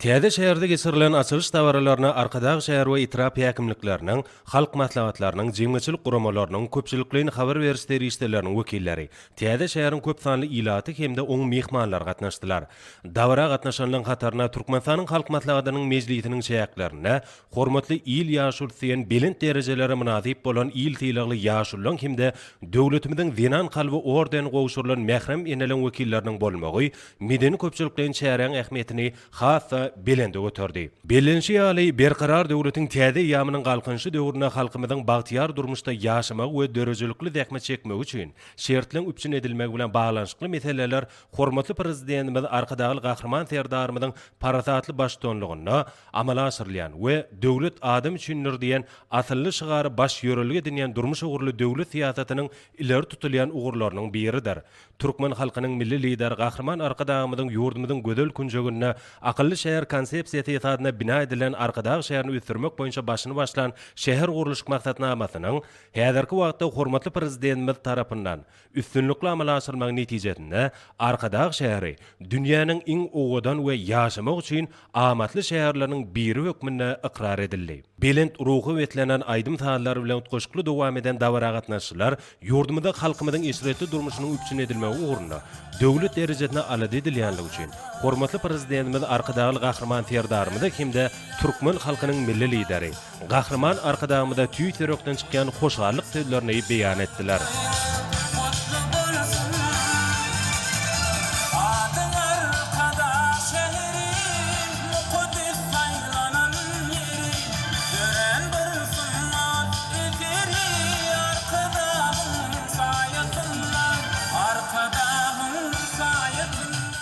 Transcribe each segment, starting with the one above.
Täze şäherde geçirilen açylyş dabaralaryna Arkadag şäher we etrap häkimlikleriniň, halk maslahatlarynyň, jemgyýetçilik guramalarynyň, köpçülikleýin habar beriş serişdeleriniň wekilleri, täze şäheriň köp sanly ilaty hem-de oň myhmanlary gatnaşdylar. Dabara gatnaşanlaryň hatarynda Türkmenistanyň Halk Maslahatynyň mejlisiniň çäklerinde Hormatly il ýaşulusy diýen belent derejelere mynasyp bolan il sylagly ýaşulularyň hem-de döwletimiziň Zenan kalby ordeni gowşurylan mährem eneleriň wekilleriniň bolmagy medeni-köpçülikleýin çäräň ähmiýetini has-da belende göterdi. Bellenişi ýaly, Berkarar döwletiň täze eýýamynyň Galkynyşy döwründe halkymyzyň bagtyýar durmuşda ýaşamagy we döredijilikli zähmet çekmegi üçin şertleň üpjün edilmegi bilen baglanyşykly meseleler hormatly Prezidentimiz Arkadagly Gahryman Serdarymyzyň parasatly baştutanlygynda amala aşyrylýan we Döwlet adam üçindir diýen asylly şygary baş ýörelge edinýän durmuş ugurly döwlet syýasatynyň ileri tutulýan ugurlarynyň biridir. Türkmen halkynyň Milli Lideri Gahryman Arkadagymyzyň ýurdumyzyň gözel künjeginde akylly şäher konsepsiýasy esasynda bina edilen Arkadag şäherini ösdürmek boýunça başyny başlan şähergurluşyk maksatnamasynyň häzirki wagtda hormatly Prezidentimiz tarapyndan üstünlikli amala aşyrylmagy netijesinde Arkadag şäheri dünýäniň iň owadan we ýaşamak üçin amatly şäherleriniň biri hökmünde ykrar edildi. Belent ruha beslenen aýdym-sazlar bilen utgaşykly dowam eden dabara gatnaşyjylar ýurdumyzda halkymyzyň eşretli durmuşynyň üpjün edilmegi ugrunda döwlet derejesinde alada edilýänligi üçin hormatly Prezidentimiz Arkadagly Gahryman Serdarymyza hem-de türkmen halkynyň Milli Lideri Gahryman Arkadagymyza tüýs ýürekden çykýan hoşallyk sözlerini beýan etdiler. Gutly bolsun adyň Arkadag şäheri, mukaddes saýlanan ýeri, dörän bir sungat eseri Arkadagyň saýasynda, Arkadagyň saýasynda.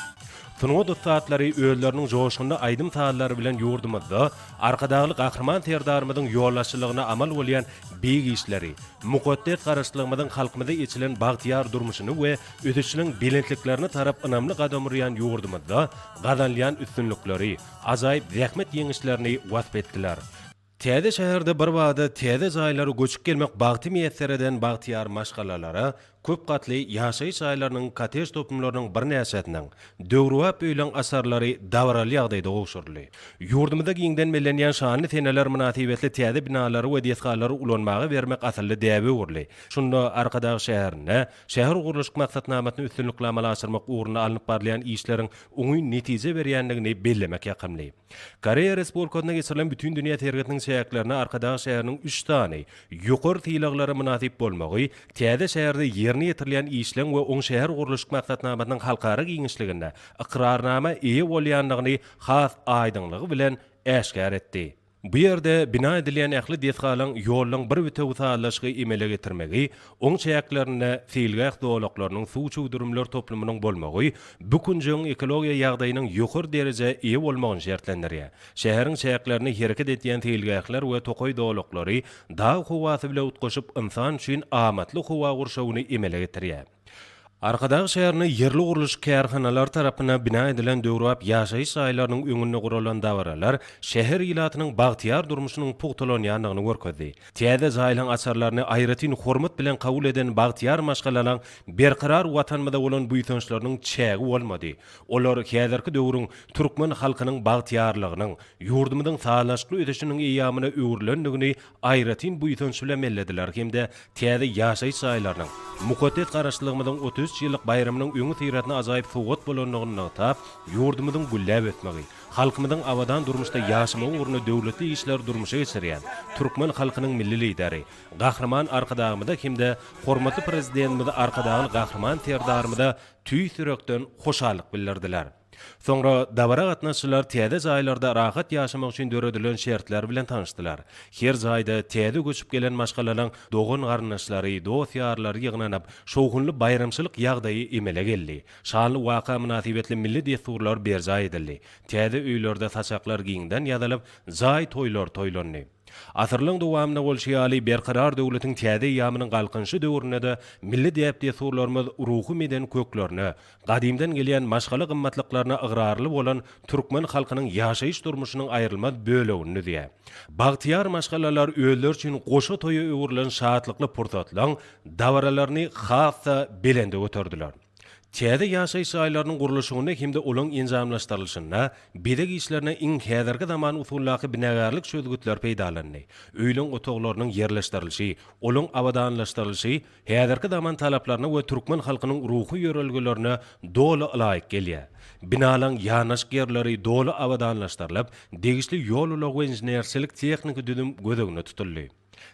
Sungat ussatlary özleriniň joşgunly aýdym-sazlary bilen ýurdumyzda Arkadagly Gahryman Serdarymyzyň ýolbaşçylygynda amal bolýan beýik işleri, mukaddes Garaşsyzlygymyzyň halkymyza eçilen bagtyýar durmuşyny we ösüşiniň belentliklerine tarap ynamly gadam urýan ýurdumyzda gazanylýan üstünlikleri, ajaýyp zähmet ýeňişlerini wasp etdiler. Täze şäherde birbada täze jaýlara göçüp gelmek bagty miýesser eden bagtyýar maşgalalara köp gatly ýaşaýyş jaýlarynyň kottej toplumlarynyň birnäçesiniň, döwrebap öýleň açarlary dabaraly ýagdaýda gowşuryldy. Ýurdumyzda giňden bellenýän şanly seneler mynasybetli täze binalary we desgalary ulanmaga bermek asylly däbe öwrüldi. Şunda Arkadag şäherinde şähergurluşyk maksatnamasyny üstünlikli amala aşyrmak ugrunda alnyp barylýan işleriň oňyn netije berýändigini bellemek ýakymly. Koreýa Respublikasynda geçirilen Bütindünýä sergisiniň çäklerinde Arkadag şäheriniň üç sany ýokary sylaglara mynasyp bolmagy täze şäherde ýerine ýetirilýän işleň we oň şähergurluşyk maksatnamasynyň halkara giňişliginde ykrarnama eýe bolýandygyny has aýdyňlygy bilen äşgär etdi. Bu ýerde bina edilýän ähli desgalaryň ýollaryň bir bitewi sazlaşygy emele getirmegi, oň çäklerinde seýilgäh zolaklarynyň, suw çüwdürimler toplumynyň bolmagy bu künjegiň ekologiýa ýagdaýynyň ýokary derejä eýe bolmagyny şertlendirýär. Şäheriň çäklerinde hereket edýän seýilgähler we tokaý zolaklary dag howasy bile utgaşyp ynsan üçin amatly howa gurşawyny emele getirýär. Arkadag şäherinde ýerli gurluşyk kärhanalary tarapyndan bina edilen döwrebap ýaşaýyş jaýlarynyň öňünde guralan dabaralar şäher ilatynyň bagtyýar durmuşynyň pugtalanýandygyny görkezdi. Täze jaýlaryň açarlaryny aýratyn hormat bilen kabul eden bagtyýar maşgalalaryň berkarar Watanymyza bolan buýsançlarynyň çägi bolmady. Olar häzirki döwrüň türkmen halkynyň bagtyýarlygynyň, ýurdumyzyň sazlaşykly ösüşiniň eýýamyna öwrülendigini aýratyn buýsanç bilen bellediler hem-de täze ýaşaýyş jaýlarynyň mukaddes Garaşsyzlygymyzyň 33 ýyllyk baýramynyň öňüsyrasynda ajaýyp sowgat bolandygyny nygtap, ýurdumyzyň gülläp ösmegi, halkymyzyň abadan durmuşda ýaşamagy ugrunda döwletli işleri durmuşa geçirýän türkmen halkynyň Milli Lideri Gahryman Arkadagymyza hem-de hormatly Prezidentimiz Arkadagly Gahryman Serdarymyza tüýs ýürekden hoşallyk bildirdiler. Soňra dabara gatnaşyjylar täze jaýlarda rahat ýaşamak üçin döredilen şertler bilen tanyşdylar. Her jaýda täze göçüp gelen maşgalalaryň dogan-garyndaşlary, dost-ýarlary ýygnanyp, şowhunly baýramçylyk ýagdaýy emele geldi. Şanly waka mynasybetli milli dessurlar berjaý edildi. Täze öýlerde saçaklar giňden ýazylyp, jaý toýlary toýlandy. Asyrlaryň dowamynda bolşy ýaly, Berkarar döwletiň täze eýýamynyň Galkynyşy döwründe-de milli däp-dessurlarymyz ruhy-medeni köklerine, gadymdan gelýän maşgala gymmatlyklaryna ygrarly bolan türkmen halkynyň ýaşaýyş-durmuşynyň aýrylmaz bölegini düzýär. Bagtyýar maşgalalar özleri üçin goşa toýa öwrülen şatlykly pursatlaryň dabaralaryny has-da belende göterdiler. Täze ýaşaýyş jaýlarynyň gurluşygynda hem-de olaryň enjamlaşdyrylyşynda bezeg işlerine iň häzirki zaman usuldaky binagärlik çözgütleri peýdalandy. Öýleň otaglarynyň ýerleşdirilişi, olaryň abadanlaşdyrylyşy häzirki zaman talaplaryna we türkmen halkynyň ruhy ýörelgelerine doly ylaýyk gelýär. Binalaryň ýanaşyk ýerleri doly abadanlaşdyrylyp, degişli ýol-ulag we inženerçilik-tehniki düzüm göz öňünde tutuldy.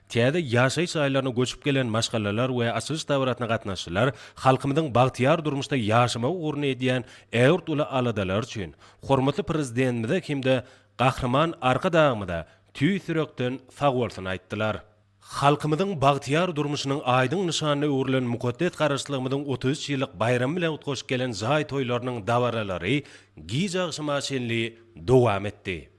Täze ýaşaýyş jaýlaryna göçüp gelen maşgalalar we açylyş dabarasyna gatnaşyjylar halkymyzyň bagtyýar durmuşda ýaşamagy ugrunda edýän ägirt uly aladalary üçin hormatly Prezidentimize hem-de Gahryman Arkadagymyza tüýs ýürekden sagbolsun aýtdylar. Halkymyzyň bagtyýar durmuşynyň aýdyň nyşanyna öwrülen mukaddes Garaşsyzlygymyzyň 33 ýyllyk baýramy bilen utgaşyp gelen jaý toýlarynyň dabaralary gije agşama çenli dowam etdi.